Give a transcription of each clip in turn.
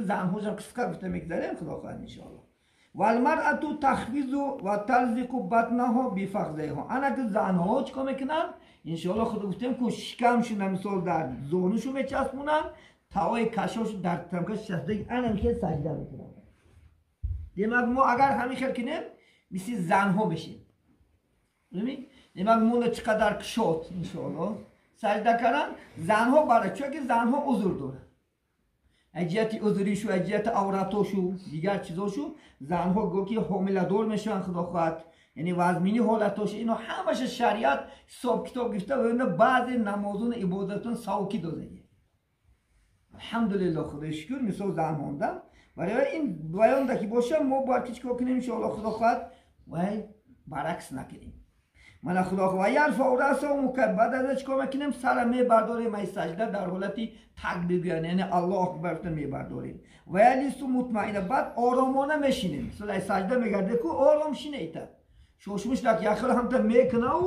Занҳошам қисқа гуфта мегзарем, худо хоҳад иншоалло. Валмарату тахфизу ва талзиқу батнаҳо бифахзайҳо. Ана ки занҳо чӣ кор мекунанд? Иншоалло худо гуфтем ку шикамшуна мисол дар зонушу мечаспонанд, таои кашошу дар тамкаш часпида ана хел саҷда мекунанд. Демак мо агар ҳамин хел кунем, мисли занҳо мешем. Демак мона чӣ қадар кушод иншоалло саҷда кардан, занҳо бара, чунки занҳо узр доранд. Аз ҷиҳати узришу, аз ҷиҳати авратошу, дигар чизошу, занҳо гӯ ки ҳомиладор мешаванд, худо хоҳад, яъне вазмини ҳолатошу, ино ҳамаша шариат ҳисоб китоб гирифта ва ино баъзе намозону ибодатон савки дозагӣ. Алҳамдулилло, худои шукр, мисол занҳонда. Барои ин баёнда ки боша, мо бояд ки чӣ кор кунем, иншоалло худо хоҳад, вай баръакс накунем. Мана худо хоҳад, ярфау расаҳу мукаббир. Баъд аз чӣ кор мекунем? Сара мебардорем аз саҷда дар ҳолати такбир гӯян, яъне Аллоҳ акбар гуфта мебардорем. Ва ялису мутмаина, баъд оромона мешинем. Мисол аз саҷда мегарде ку ором шинейта. Шошмуш лак яхел ҳамта мекунау,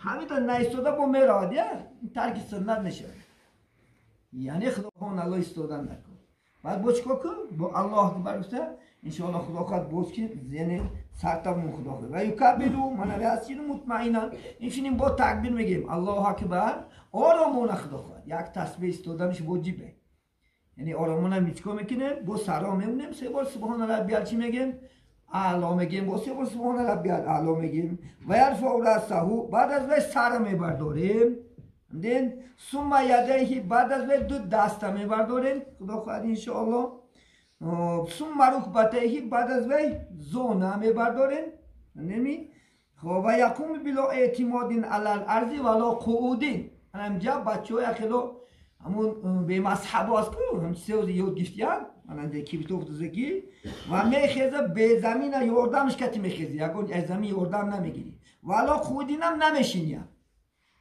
ҳамита наистода бо меравад, я? Тарки суннат мешавад. Яъне худо хоҳад Аллоҳ истодан накун. Баъд бо чӣ кор кун? Бо Аллоҳ акбар гуфта иншоалло худо хоҳад боз ки яъне сартамон худо хоҳад. Ва юкаббиру, мана ясину мутмаинан. Инчунин бо такбир мегӯем Аллоҳу акбар, оромона худо хоҳад. Як тасбеҳ истоданаш воҷибе. Яъне оромона чӣ кор мекунем? Бо саро мемонем, се бор субҳона раббиял чӣ мегӯем? Аъло мегӯем, бо се бор субҳона раббиял аъло мегӯем. Ва ярфау расаҳу, баъд аз вай сара мебардорем. Ден сумма ядайҳи, баъд аз вай ду даста мебардорем, худо хоҳад иншоалло. Сумма рукбатайҳи, баъд аз вай зона мебардорем. Неми? Хоб, ва якуму било эътимодин алал арзи вало қуудин. Анамҷа бачаҳо яхело ҳамун бемазҳабо аст ку, ҳам чизе ёд гирифтиян, мананде кибитов дузагӣ, ва мехеза безамина ёрдамш кати мехези, ягон аз замин ёрдам намегирӣ. Вало қуудинам намешиния.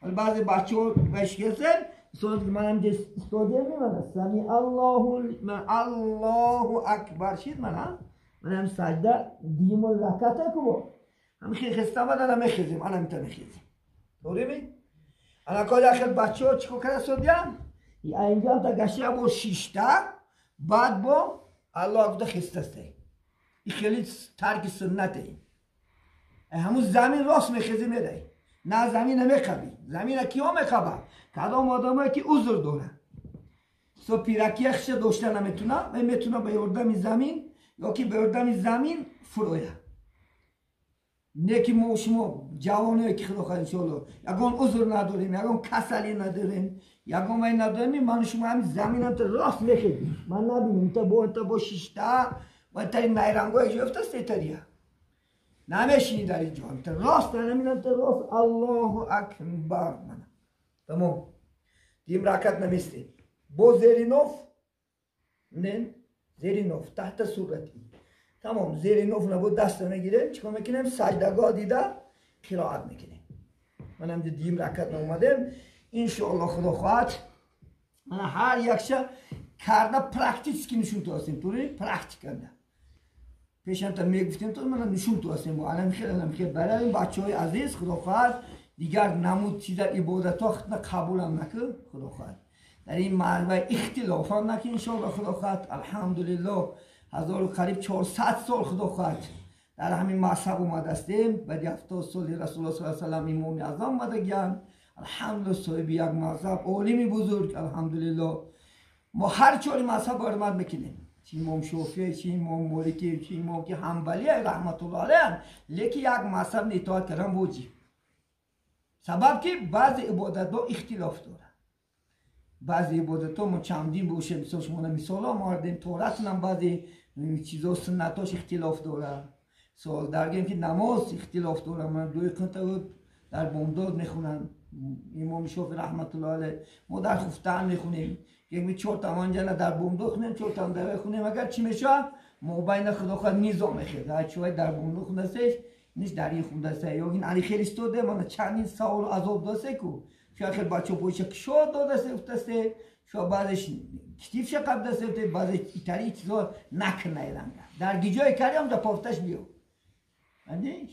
Вале баъзе бачаҳо вайшкесен, мисол манам де истодем, мана сами Аллоҳу Аллоҳу акбар шид, мана манам саҷда димо раката ку, ҳам хестам баъд мехезем, ана мита мехезем. Дореми? Ана кор яхел бачаҳо чӣ кор карда содиян? Инҷа та гашта бо шишта, баъд бо Аллоҳ гуфта хестасте. И хеле тарки суннате. Ҳамун замин рост мехези медаи. На замин намехабӣ. Замина киҳо мехабад? Кадом одамое ки узр доранд. Со пиракия хиша дошта наметуна, вай метуна ба ёрдами замин ё ки ба ёрдами замин фурояд. Не ки мо шумо ҷавоное ки худо хоҳад иншоалло ягон узр надорем, ягон касалӣ надорем, ягон вай надорем, ману шумо ҳамин заминам та рост мехезем. Ман набинем та бо та бо шишта ва тари найрангои ҷофтаст этария. Намешини дар ин ҷо, та рост наминам та рост Аллоҳу акбар. Мана тамом. Дим ракат наместем. Бо зеринов нен зеринов таҳта сурати. Тамом, зеринов набуд даста мегирем, чӣ кор мекунем? Саҷдагоҳ дида қироат мекунем. Манам дим ракат наомадем. Иншоалло худо хоҳад мана ҳар якша карда практически нишон туастем, тури практиканда. Пешамта мегуфтем, то мана нишон туастем. Алам хел, алам хел. Барои бачаҳои азиз худо хоҳад дигар намуд чиза ибодатҳо худна қабулам накун, худо хоҳад. Дар ин марва ихтилофам накун, иншоалло худо хоҳад. Алҳамдулилло, 1400 сол худо хоҳад дар ҳамин мазҳаб омадастем. Баъди 70 соли Расулуллоҳ саллаллоҳу алайҳи васаллам имоми аъзам омадагиянд. Алҳамдулилло, соҳиби як мазҳаб, олими бузург. Алҳамдулилло, мо ҳар чори мазҳаб ҳурмат мекунем. Чи имом Шофеъ, чи имом Моликӣ, чи имом ки Ҳанбалӣ раҳматуллоҳ алайҳ, лекин як мазҳаб итоат кардан воҷиб. Сабаб ки баъзе ибодатҳо ихтилоф дорад. Баъзе ибодатҳо мо чандин бошем, мисол шумо мисолҳо овардем, Торатунам баъзе чизо суннатош ихтилоф дорад. Сол даргем ки намоз ихтилоф дорад. Ман дуи қунта дар бомдод мехонанд имом Шофеъ раҳматуллоҳ алайҳ, мо дар хуфтан мехонем. Як чор тамонҷана дар бомдод хонем, чор там дар хонем. Агар чӣ мешавад? Мобайна худо хоҳад низом мехезад. Ҳар чӣ дар бомдод хондасеш, ниш дар ин хондасе. Ё ин али хел истоде, мана чандин савол азоб дасе ку. Шояд хел бачаҳо пойша кушод додасе, уфтасе, шояд баъзеш китифша қабдасе, баъзе итари чизо накунай ранга. Дар гиҷои кариам да пофташ биё.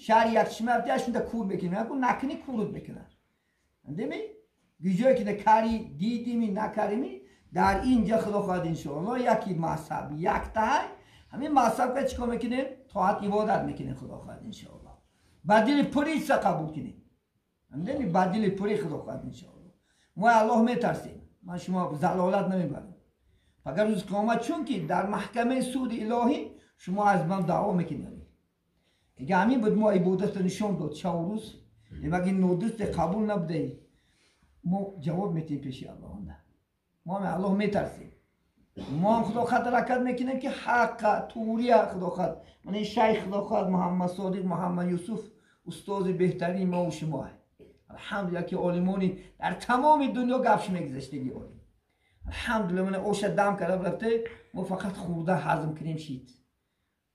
Шаҳри як чишма рафти, ашунда кур мекунӣ, накунӣ курут мекунад. Андеми? Гиҷое ки кари дидими накарими, Дар инҷа худо хоҳад иншоаллоҳ яки мазҳаб якта ҳамин мазҳаб ка чикор мекунем? Тоат ибодат мекунем худо хоҳад иншоаллоҳ. Ба дили пури чиза қабул кунем. Ҳамдени ба дили пури худо хоҳад иншоаллоҳ. Мо Аллоҳ метарсем. Ман шумо залолат намебарам. Фақат рӯзи қиёмат чунки дар маҳкамаи суди илоҳӣ шумо аз ман даъво мекунед. Дига ҳамин буд мо ибодатро нишон дод шаву рӯз. Демак ин нодурусте қабул набудаи. Мо ҷавоб метиҳем пеши Аллоҳ. Мо ҳам Аллоҳ метарсем. Мо ҳам худо хоҳад ҳаракат мекунем ки ҳаққа турия худо хоҳад. Ман ин шайх худо хоҳад Муҳаммад Содиқ Муҳаммад Юсуф устози беҳтарини мо ва шумо. Алҳамдулиллаҳ ки олимони дар тамоми дунё гапш мегузаштаги олим. Алҳамдулиллаҳ ман оша дам карда рафта мо фақат хӯрда ҳазм кунем шид.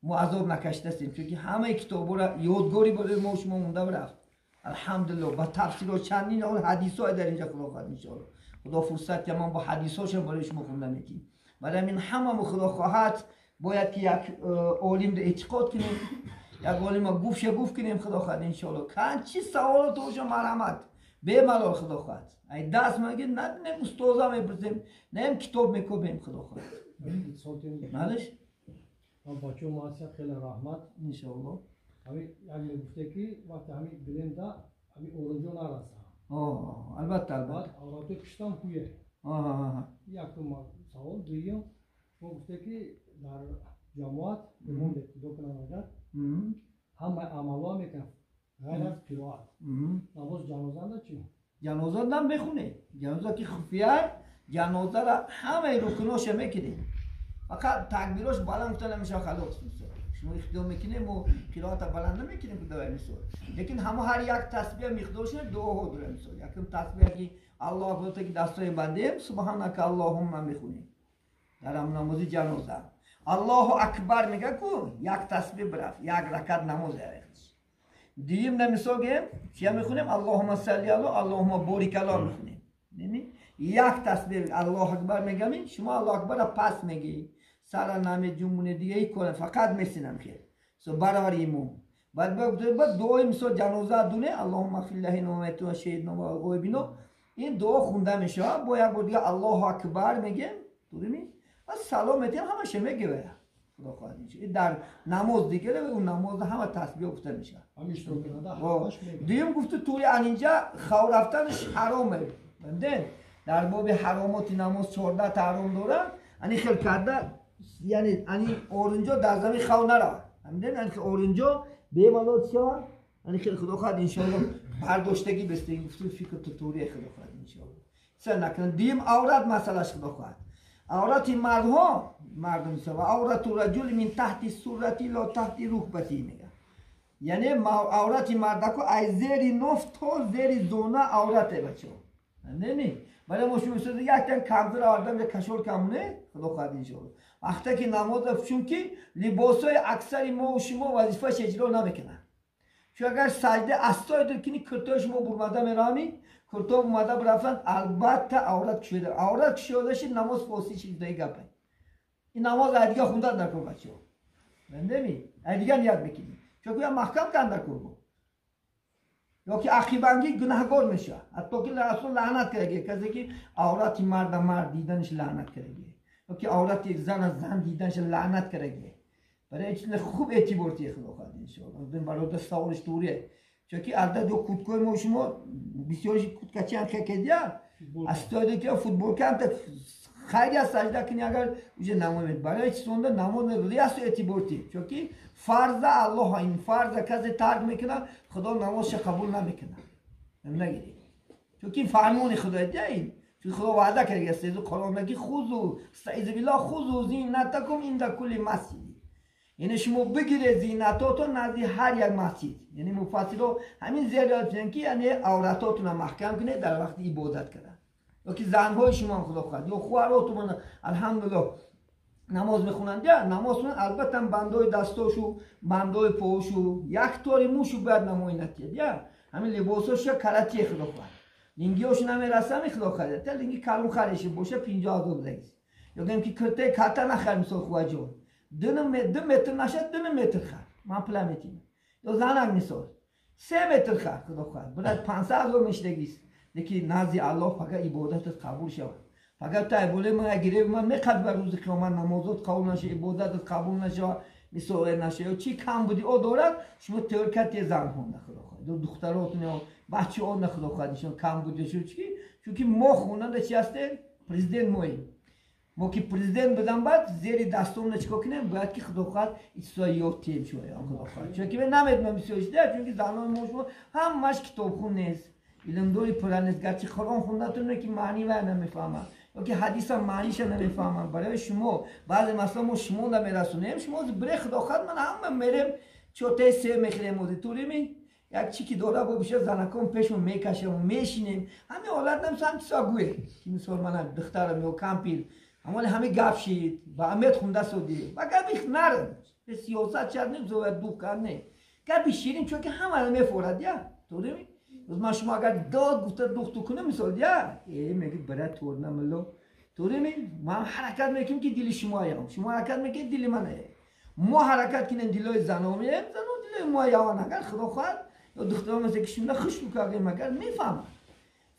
Мо азоб накашидастем чунки ҳамаи китобҳоро ёдгорӣ барои мо шумо монда рафт. Алҳамдулиллаҳ ба тафсилот чандин ҳадисҳое дар инҷа худо хоҳад иншоаллоҳ. Худо фурсат ки ман бо ҳадисҳошам барои шумо хонда метиҳем. Барои ҳамин ҳамамо худо хоҳад бояд ки як олимро эътиқод кунем, як олима гуфша гуфт кунем худо хоҳад иншоаллоҳ. Кан чи саволот боша марҳамат бемалол худо хоҳад. Ай даст маги надинем устоза мепурсем, наем китоб мекобем худо хоҳад. Малиш? Бачо маъсият хеле раҳмат. Иншоаллоҳ. Ҳамин як мегуфте ки вақте ҳамин биленда ҳамин оринҷо нараса. Албатта, албатта. Авратои пиштам ҳуе. Якум савол. Дуюм, мо гуфте ки дар ҷамоат имом иқтидо кунанд агар ҳамаи амалҳо мекунанд ғайр аз қироат. Намози ҷанозанда чӣ? Ҷаноза мехоне. Ҷаноза ки хуфия, ҷанозаро ҳамаи рукуноша мекунем. Фақат такбирош баланд гуфта намешавад халос. Шумо иқтидо мекунем мо қироата баланд намекунем давай мисол. Лекин ҳама ҳар як тасбиҳ миқдоршона дуоҳо дорад мисол. Якум тасбиҳ ки Аллоҳ акбар ки дастҳои бандем субҳанака аллоҳумма мехонем. Дар намози ҷаноза. Аллоҳу акбар мега ку як тасбиҳ бирафт, як ракат намоз ярехтиш. Дуюм на мисол гем, чия мехонем? Аллоҳумма салли ало, Аллоҳумма борик ало мехонем. Як тасбиҳ Аллоҳу акбар мегамин, шумо Аллоҳу акбарро пас мегӣ. Сара намеҷумоне дига ҳеҷ кор фақат месинам хел. Со баробари имом. Баъд дуои мисол ҷаноза дуне Аллоҳумма ғфир лаҳина ва майитина шаҳидина ва ғоибина. Ин дуо хунда мешавад. Бо як бор дига Аллоҳу акбар мегем, дурими? Ва салом метиҳем, ҳамаша мегӯяд. Худо хоҳад иншо. Ин дар намоз дигаре ва он намоз ҳама тасбиҳ гуфта мешавад. Дуюм гуфту тури анинҷа хав рафтанаш ҳароме. Фаҳмидед? Дар боби ҳаромоти намоз 14 та ҳаром дорад. Ани хел карда яъне ани оринҷо дар замин хав наравад. Фаҳмидед? Ани оринҷо бемалол шавад. Ани хел худо хоҳад иншоаллоҳ бардоштагӣ бестагӣ гуфту фикр тутория худо хоҳад иншоаллоҳ. Чиса накунад. Дуюм аврат масъалаш худо хоҳад. Аврати мардҳо мардум ва аврату раҷули мин таҳти сурати ло таҳти рукбати мегӯяд. Яъне аврати мардако аз зери ноф то зери зона аврате бачаҳо. Фаҳмидед? Барои мо шумо яктан камзур овардам як кашол камоне худо хоҳад иншоаллоҳ. Вақте ки намоз чунки либосҳои аксари мо ва шумо вазифааш иҷро намекунанд. Чун агар саҷда астои дил кунӣ куртои шумо бурмада мераванд, курто бурмада бирафтанд, албатта аврат кушода. Аврат кушода шид намоз фосид шид даи гапа. Ин намоз ай дига хундан дар кор бачаҳо. Фаҳмидеми? Ай дига ният мекунӣ. Чунки я маҳкам кан дар кор бо. Ё ки ақибангӣ гунаҳгор мешавад. Ҳатто ки расул лаънат кардаги, касе ки аврати марда мард диданаш лаънат кардаги. Ё ки аврати зана зан диданаш лаънат кардаги. Барои чиз хуб эътибор тия худо хоҳад иншоаллоҳ. Бародар саволиш туре. Чунки албатта ё куткои мо шумо бисёриш куткачиам хекедия, астоиде ки футболка ҳам хайри аз саҷда кунӣ агар уже намоз мед. Барои чизонда намоз риасу эътибор тия. Чунки фарза Аллоҳ ин фарза касе тарк мекунад, Худо намозша қабул намекунад. Нагиред. Чунки фармони Худо дия ин. Чун Худо ваъда кардааст аз Қуръон мегӯяд хузу стаизу биллаҳ хузу зинатакум инда кулли масҷид. Яъне шумо бигиред зинатотон назди ҳар як масҷид. Яъне муфассиро ҳамин зиёдат мекунанд ки яъне авратотонро маҳкам кунед дар вақти ибодат кардан. Ё ки занҳои шумо худо хоҳад ё хоҳаротон алҳамдулиллоҳ намоз мехонанд, намоз хонанд, албатта бандои дастошу, бандои пошу, як тори мушу бояд намоӣ натиҳад. Ҳамин либосоша каратие худо хоҳад. Лингиёшу намерасами худо хоҳад. Та линги калон харише боша 50 ҳазор будагист. Ё гӯем ки киртаи ката нахар мисол хуваҷон. 2 метр нашад 2 метр хар. Ман пула метиҳам. Ё занак мисол 3 метр хар худо хоҳад. Бирад 500 ҳазор мешидагист. Лекин назди Аллоҳ фақат ибодатат қабул шавад. Агар ту айболе ман гиреб ман меқад ба рӯзи қиёмат намозот қабул наша, ибодатат қабул наша, мисол наша ё чӣ кам буди о дорад, шумо тайёр кардед занҳо на худо хоҳад, духтаротон ё бачаҳо на худо хоҳад, иншон кам буди чӣ? Чунки мо хонанда чӣ ҳастем? Президент моем. Мо ки президент будам, баъд зери дастомона чикор кунем? Бояд ки худо хоҳад ин ёд тием шумо, худо хоҳад. Чунки мен намедонам бисёр чиз, чунки занони мо шумо ҳамаш китобхун нест, илмдори пурра нест. Гарчи Қуръон хондатон ки маъни вай намефаҳмад ё ки ҳадиса маъниша намефаҳмад. Барои шумо баъзе масъала мо шумо намерасонем, шумо бире худо хоҳад ман ҳама мерем чотаи се мехӯрем ози турими як чӣ ки дора бо бишад занакон пешмо мекашем, мешинем. Ҳамин ҳолат намисо ҳам чизо гӯе ки мисол мана духтарам ё кампир ҳамоли ҳами гап шид ба амед хунда соди ба габи нарм сиёсат шад нем зояд дух кард не габи ширин, чунки ҳамаро мефорад я турими. Ман шумо агар дод гуфта духту кунем мисол я меги бара торна милло турими ман ҳаракат мекунем ки дили шумо аям, шумо ҳаракат мекунед дили ман ая. Мо ҳаракат кунем дилои зано меем, зано дилои мо аяван. Агар худо хоҳад ё духтарон маса ки шумо хуш бикардем, агар мефаҳмад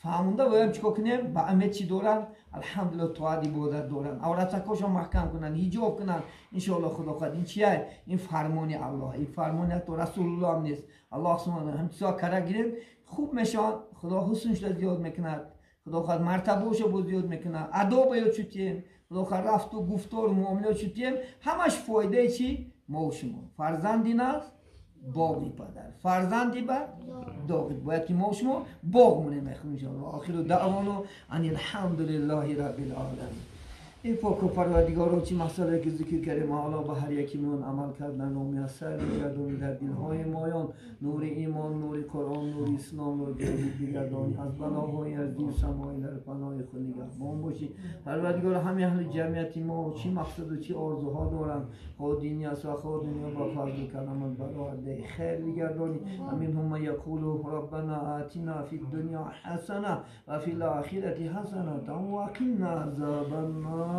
фаҳмонда боям чикор кунем? Ба амед чӣ доранд? Алҳамдулилла тоат ибодат доранд, авратакошон маҳкам кунанд, ҳиҷоб кунанд иншоалло худо хоҳад. Ин чия? Ин фармони Аллоҳ, ин фармони ҳатто Расулуллоҳ ҳам нест. Аллоҳ субҳана ҳам чизо кара гирем хуб мешаванд, худо ҳусншро зиёд мекунад, худо хоҳад мартабаошо боз зиёд мекунад, адоба ё чутием, худо хоҳад рафту гуфтору муомила чутием, ҳамаш фоидаи чӣ? Мо шумо. Фарзанди наст боғи падар, фарзанди бад доғи. Бояд ки мо шумо боғ монем иншоалло. Охиру даъвоно ан алҳамдулиллаҳи раббил оламин. Эй поку парвардигоро, чӣ масъалае ки зикр кардем, ҳоло ба ҳар якимон амал кардан муяссар бигардонӣ, дар дилҳои моён нури имон, нури Қуръон, нури исломро ҷовид бигардонӣ, аз балоҳои аз дин самои дар паноҳи худ нигаҳбон бошӣ. Парвардигоро, ҳамаи аҳли ҷамъияти мо чӣ мақсаду чӣ орзуҳо доранд, хоҳ динӣ аст ва хоҳ дунё, ба фазлу карамат бароардаи хайр бигардонӣ. Аминҳум ман яқулу роббана атина фи дунё ҳасана ва фил охирати ҳасанатан ва қина азобан нор.